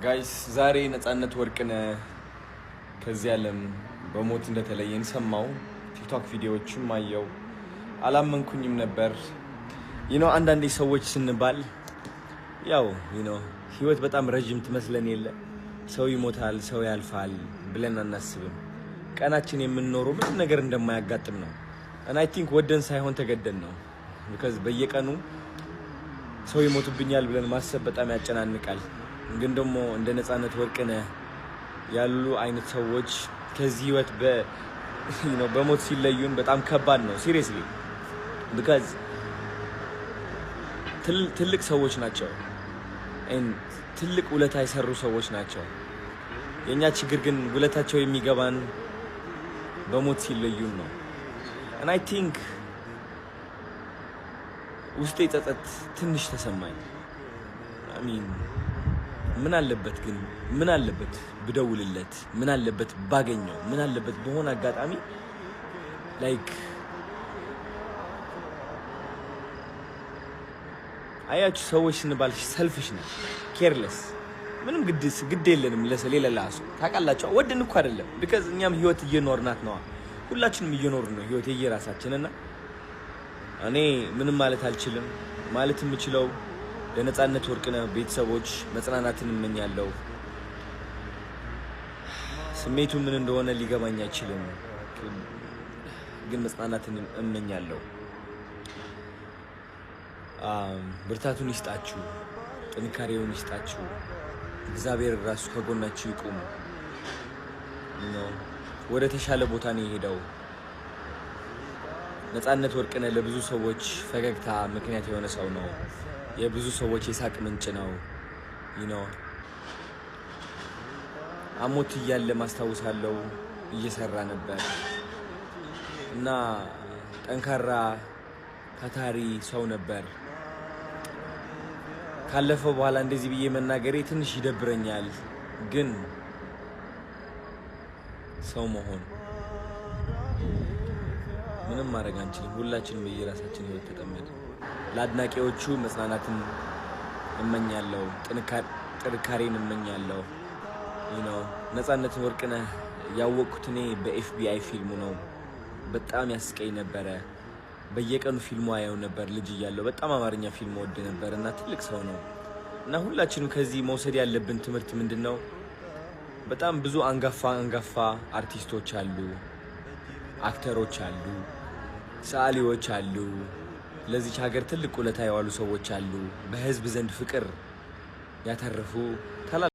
Guys፣ ዛሬ ነፃነት ወርቅነህ ከዚህ ዓለም በሞት እንደተለየን ሰማው። ቲክቶክ ቪዲዮዎችም አየው። አላመንኩኝም ነበር። አንዳንዴ ሰዎች ስንባል ያው ህይወት በጣም ረዥም ትመስለን የለ፣ ሰው ይሞታል፣ ሰው ያልፋል ብለን አናስብም። ቀናችን የምንኖረው ምንም ነገር እንደማያጋጥም ነው። And I think ወደን ሳይሆን ተገደን ነው። Because በየቀኑ ሰው ይሞትብኛል ብለን ማሰብ በጣም ያጨናንቃል። ግን ደግሞ እንደ ነፃነት ወርቅነህ ያሉ አይነት ሰዎች ከዚህ ህይወት በሞት ሲለዩን በጣም ከባድ ነው። Seriously, because ትልቅ ሰዎች ናቸው። ትልቅ ውለታ የሰሩ ሰዎች ናቸው። የእኛ ችግር ግን ውለታቸው የሚገባን በሞት ሲለዩን ነው። And I think ውስጤ ጸጸት ትንሽ ተሰማኝ። I mean፣ ምን አለበት ግን፣ ምን አለበት ብደውልለት፣ ምን አለበት ባገኘው፣ ምን አለበት በሆነ አጋጣሚ like አያችሁ፣ ሰዎች ስንባል selfish ነን፣ careless፣ ምንም ግድ የለንም ለሌላ ሰው፣ ታውቃላችሁ። ወደን እኮ አይደለም፣ because እኛም ህይወት እየኖርናት ነዋ። ሁላችንም እየኖርን ነው ህይወት የየራሳችን። እና እኔ ምንም ማለት አልችልም። ማለት የምችለው ለነፃነት ወርቅነህ ቤተሰቦች መጽናናትን እመኛለሁ። ስሜቱ ምን እንደሆነ ሊገባኝ አይችልም፣ ግን መጽናናትን እመኛለሁ። ብርታቱን ይስጣችሁ፣ ጥንካሬውን ይስጣችሁ። እግዚአብሔር ራሱ ከጎናችሁ ይቁም። ወደ ተሻለ ቦታ ነው የሄደው። ነፃነት ወርቅነህ ለብዙ ሰዎች ፈገግታ ምክንያት የሆነ ሰው ነው። የብዙ ሰዎች የሳቅ ምንጭ ነው። አሞት እያለ ማስታውሳለው እየሰራ ነበር እና ጠንካራ ታታሪ ሰው ነበር። ካለፈው በኋላ እንደዚህ ብዬ መናገሬ ትንሽ ይደብረኛል፣ ግን ሰው መሆን ምንም ማድረግ አንችልም። ሁላችንም በየራሳችን ህይወት ተጠመድን። ለአድናቂዎቹ መጽናናትን እመኛለሁ፣ ጥንካሬን እመኛለሁ። ነፃነት ወርቅነህ ያወቅኩት እኔ በ FBI ፊልሙ ነው። በጣም ያስቀኝ ነበረ። በየቀኑ ፊልሙ አየው ነበር ልጅ እያለሁ። በጣም አማርኛ ፊልም ወድ ነበር እና ትልቅ ሰው ነው እና ሁላችንም ከዚህ መውሰድ ያለብን ትምህርት ምንድን ነው? በጣም ብዙ አንጋፋ አንጋፋ አርቲስቶች አሉ፣ አክተሮች አሉ፣ ሰዓሊዎች አሉ፣ ለዚች ሀገር ትልቅ ውለታ የዋሉ ሰዎች አሉ፣ በህዝብ ዘንድ ፍቅር ያተረፉ።